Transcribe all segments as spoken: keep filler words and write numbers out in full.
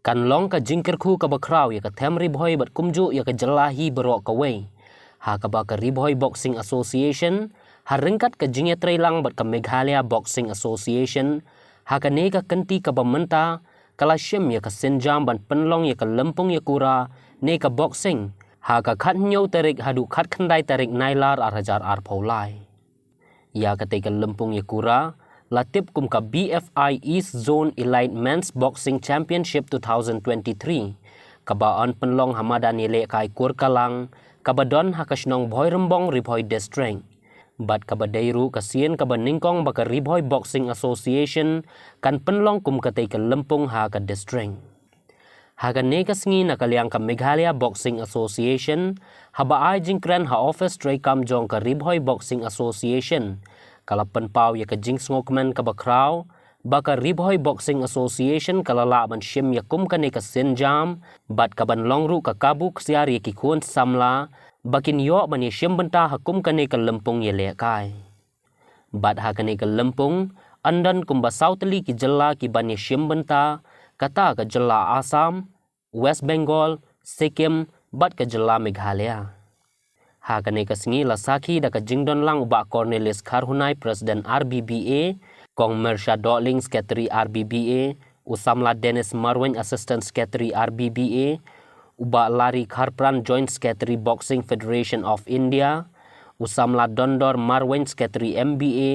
Kan long ka jingkyrkhu kaba khraw ïa ka them Ri Bhoi bad kumjuh ïa ka jylla hi baroh kawei, ha kaba ka Ri Bhoi Boxing Association, ha ryngkat ka jingïatreilang bad ka Meghalaya Boxing Association, ha kane ka kynti kaba mynta, ka la shim ïa ka sienjam ban pynlong ïa ka lympung ïakura ne ka boxing, ha ka khathynñiew tarik haduh khatkhyndai tarik Nailar ar hajar arphew lai. Ïa katei ka lympung ïakura la tip kum ka B F I East Zone Elite Men's Boxing Championship two thousand twenty-three, kaba yn pynlong ha madan ïalehkai Kurkalang, kaba don ha ka shnong Bhoirymbong, Ri Bhoi District. Bad kaba dei ruh ka sien kaba nyngkong ba ka Ri Bhoi Boxing Association kan pynlong kum katei ka lympung ha ka district. Ha kane ka sngi, na ka liang ka Meghalaya Boxing Association, haba ai jingkren ha office treikam jong ka Ri Bhoi Boxing Association, ka la pynpaw ïa ka jingsngewkmen kaba khraw ba ka Ri Bhoi Boxing Association ka la lah ban shim ïa kum kane ka sienjam, bad kaban long ruh ka kabu ksiar ïa ki khun samla ba kin ïoh ban ïashim bynta ha kum kane ka lympung ïalehkai. Bad ha kane ka lympung, yn don kumba saw tylli ki jylla ki ban ïashim bynta, kata ka jylla Assam, West Bengal, Sikkim, bad ka jylla Meghalaya. Ha kane ka sngi la sakhi da ka jingdon lang u Bah Cornelius Kharhunai, President R B B A, Kong Mersha Dohling, Secretary R B B A, u Samla Dennis Marwein, Assistant Secretary R B B A, u Bah Larry Kharpran, Joint Secretary Boxing Federation of India, u Samla Dondor Marwein, Secretary M B A,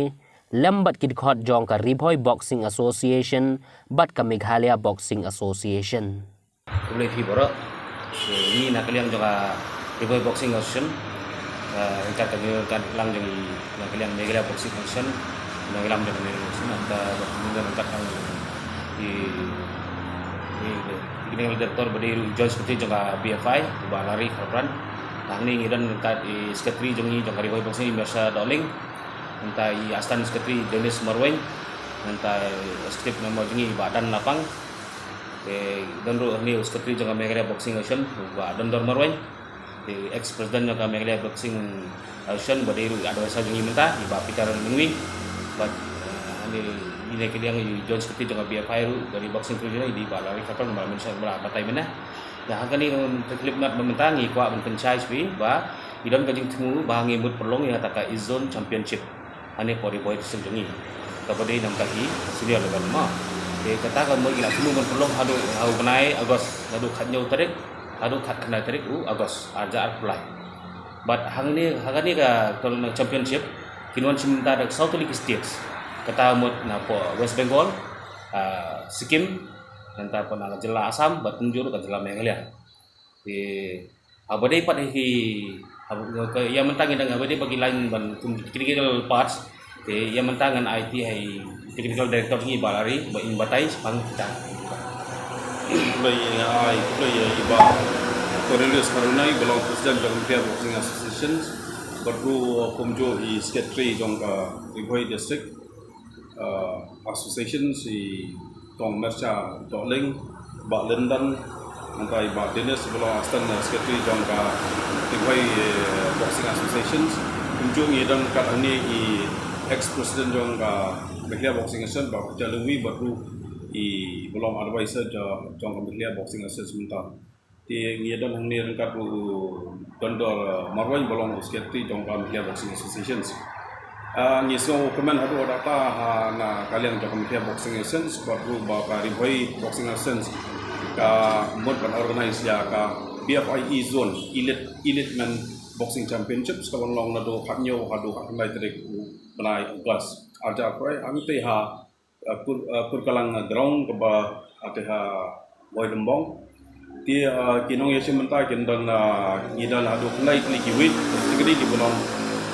lem bad ki dkhot jong ka Ri Bhoi Boxing Association bad ka Meghalaya Boxing Association. Khublei phi baroh. Ngi na ka liang jong ka Ri Bhoi Boxing Association, eh, ryngkat ka jingïalang jong i na ka liang Meghalaya Boxing Association, na ka liang jong ka Meghalaya Boxing, na ka liang jong i, i, i General Director ba dei ruh i Joint Secretary jong ka B F I, u Bah Larry Kharpran. Hangne ngi don ryngkat i Secretary jong i jong ka Ri Bhoi Boxing, i Mersha Dohling. Nangta i Assistant Secretary Dennis Marwein. Nangta i Executive Member jong i Bah Dan Lapang. Te don ruh hangne u Secretary jong ka Meghalaya Boxing Association, u Bah Dondor Marwein. Te ex President jong ka Meghalaya Boxing Association, ba dei ruh i advisor jong i mynta, i Bah Peter Lyngwi. Bad, eh, hangne i ne ka liang i Joint Secretary jong ka B F I ruh, dari Boxing Federation, i dei i Bah Larry Kharpran, ba la mention, ba la batai mynne. Ïa, ha kane ka khyllipmat ba mynta ngi kwah ban pynshai sha phi ba ngi don ka jingthmu ba ngi mut pynlong ïa kata ka East Zone Championship. Hangne hapoh Ri Bhoi District jong ngi, kaba dei na ka bynta ki senior level ma. Te kata ka mut ngi la thmu ban pynlong haduh ha u bnai August, haduh khathynñiew tarik haduh khatkhyndai tarik u August, ar hajar arphew lai. Bad hangne, ha kane ka tournament championship kin wan shim bynta da saw tylli ki states. Kata mut na hapoh West Bengal, ah, Sikkim, nangta hapoh na ka jylla Assam bad kumjuh ruh ka jylla Meghalaya. Te haba dei pat hi, haba, ka, ïa mynta ngi dang haba dei ba ki line ban kum technical parts. Te ïa mynta ngan ai ti ha i Technical Director ngi, Bah Larry, ba in batai shaphang kita. Khublei, ai, khublei ïa i Bah Cornelius Kharhunai, ba long President jong ka Meghalaya Boxing Association, bad ruh kumjuh i Secretary jong ka Ri Bhoi District, uh, Association, i Kong Mersha Dohling, Bah Lyndon, nangta i Bah Dennis, ba long Assistant Secretary jong ka Ri Bhoi, eh, Boxing Association. Kumjuh ngi don ryngkat hangne i ex President jong ka Meghalaya Boxing Association, Bah Peter Lyngwi, bad ruh i ba long advisor jo-, jong ka Meghalaya Boxing Association mynta. Te ngi don hangne ryngkat u Dondor, uh, Marwein, ba long u Secretary jong ka Meghalaya Boxing Association. Ah, ngi sngewkmen haduh katta, ah, na ka liang jong ka Meghalaya Boxing Association, bad ruh ba ka Ri Bhoi Boxing Association ka mut ban organize ïa ka B F I East Zone Elite, Elite Men Boxing Championship, ka ban long naduh khathynñiew haduh khatkhyndai tarik u bnai August. Ar hajar arphew lai, hangtei ha, uh, Kur-, uh, Kurkalang ground kaba, uh, te ha Bhoirymbong. Te, uh, ki nongïashim bynta kin don, uh, ngi don haduh khyndai tylli ki weight category, kiba long,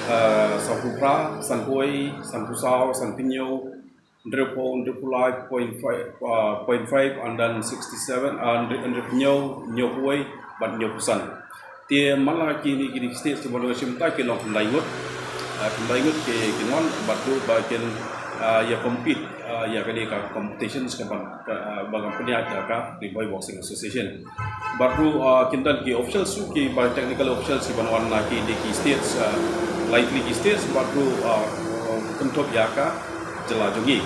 uh, sawphew phra, sanphew wei, sanphew saw, sanphew hynñiew, hynriewphew, hynriewphew lai, point five, uh, point five, and then sixty-seven, uh, hynriew-, hynriewphew hynñiew, hynñiewphew wei, bad hynñiewphew san. Te man la kine, kine ki states kiba long shim bynta ki long khyndai ngut. Ah, khyndai ngut ki, kin wan, bad ruh ba kin, ah, ïa compete, ah, ïa kane ka competitions ka ban, ka, ah, ba kan pynïaid da ka Ri Bhoi Boxing Association. Bad ruh, ah, kin don ki officials ruh, kiba technical officials kiban wan na kine ki states, ah, lai tylli ki states, bad ruh, ah, kynthup ïa ka jylla jong ngi.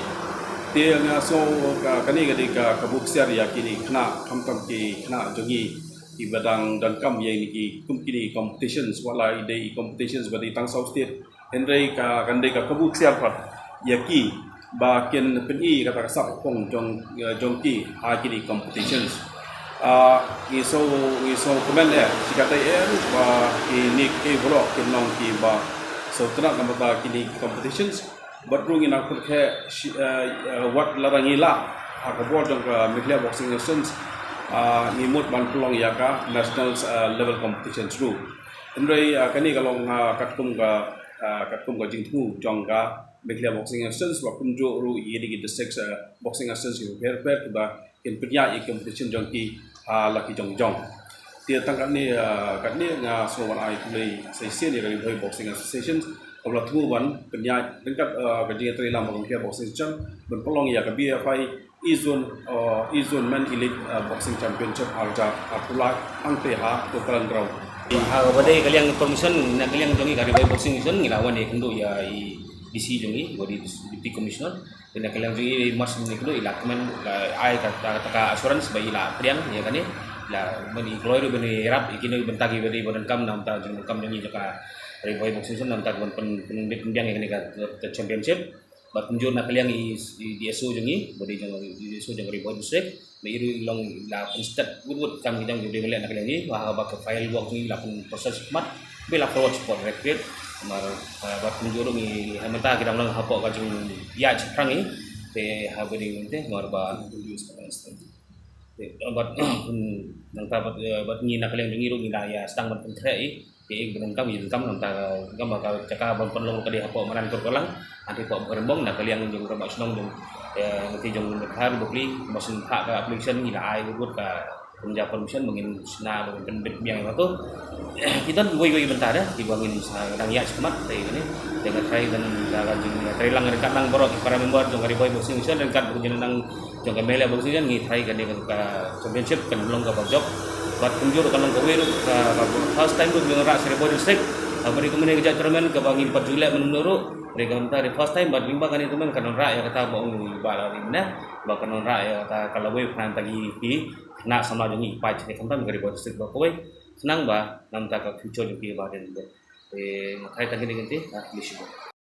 Te nga sngew ka, kane ka dei ka, ka buh ksiar ïa kine ki khynnah, khamtam ki khynnah jong ngi kiba dang donkam ïa kine ki, kum kine ki competitions, wat la i dei i competitions ba dei tang South State, hynrei ka, kan dei ka, ka buh ksiar pat ïa ki ba kin pyni kata ka sap pong jong, eh, jong ki ha kine ki competitions. Ah, ngi sngew, ngi sngew kmen eh, shi katta eh, ba kine ki baroh kin long kiba sngewtynnat namar kine ki competitions. Bad ruh ngi nang pyrkhat shi, eh, eh, wat lada ngi lah ha ka bor jong ka Meghalaya Boxing Association, ah, ngi mut ban pynlong ïa ka national, eh, level competitions ruh. Hynrei, ah, kane ka long, ah, katkum ka, ah, katkum ka jingthmu jong ka Meghalaya Boxing Association, bad kumjuh ruh ïa ki district, eh, boxing association kiba pher pher kiba kin pynïaid ïa ki competition jong ki ha la ki jong jong. Te tang katne, ah, katne nga sngew ban ai khublei sa shisien ïa ka Ri Bhoi Boxing Association kaba la thmu ban pynïaid ryngkat, ah, ka jingïatreilang bad ka Meghalaya Boxing Association ban pynlong ïa ka B F I E Zone, ah, E Zone Men Elite, ah, Boxing Championship ha ka Ri Bhoi Hangtei ha Gokulam Ground. Ha kaba dei ka liang permission na ka liang jong ngi ka Ri Bhoi Boxing Association ngi la wan ïakynduh ïa i D C jong ngi, ba dei Deputy Commissioner. Te na ka liang jong i Mars mynne kano i la kmen, la ai ka, ka, ka assurance ba i la pdiang ïa kane, la ban i kloi ruh ban ïarap ïa kino ki bynta kiba dei ba donkam na bynta jong, donkam jong i jong ka Ri Bhoi Boxing Association na bynta ban pyn, pyn, pynbiang ïa kane ka, ka championship. Bad kumjuh na ka liang i, i D S O jong i, ba dei jong i D S O jong ka Ri Bhoi District. Ba i ruh i long i la pynstet wut wut kam ki jong ki dei ba leh na ka liang i, ba ha kaba ka file work jong i la pyn process khmat, ba i la forward sha Court Directorate. Namar, eh, bad kumjuh ruh ngi, ha mynta ki dang long hapoh ka jingïaid shaphrang i, te ha ba dei te, namar ba, te, bad, nangta bad, eh, bad ngi na ka liang jong ngi ruh ngi la ïa sdang ban pynkhreh i, Te ïa ki ba donkam, ïa donkam, nangta ka, donkam ba ka jaka ban pynlong ka dei hapoh madan Kurkalang, hangtei hapoh Barebong, na ka liang jong ka rangbah shnong jong, eh, hangtei jong Mawkhar, Bapli, ba sngewthuh ka application, ngi la ai wut wut ka pynja permission ba ngin shna, ba ngin pynbit biang ïa kato. Ki don wei wei bynta de kiba ngin sa dang ïaid shakhmat, te kane. Te nga tharai ban, ka, ka jingtreilang ryngkat lang baroh ki para member jong ka Ri Bhoi Boxing Association ryngkat bad ka jingdang jong ka Meghalaya Boxing Association, ngi tharai kane ka, ka championship kan long kaba jop. Bad kumjuh ruh kan long kawei ruh ka, ka first time ruh ba ngi wanrah sha Ri Bhoi District. Bad ka dei kumne ka jait tournament kaba ngim pat ju leh mynno ruh. Dei ka, mynta dei first time bad lyngba kane ka tournament kan wanrah ïa kata ba ong ba la ri mynne. Ba kan wanrah ïa kata ka lawei khnang ba ki, ki khynnah samla jong ngi ki paid sha khamtam ka Ri Bhoi District ba kawei. Khnang ba na bynta ka future jong ki ba dei. Te nga tharai tang kine ki ktien, ah, khublei shibun.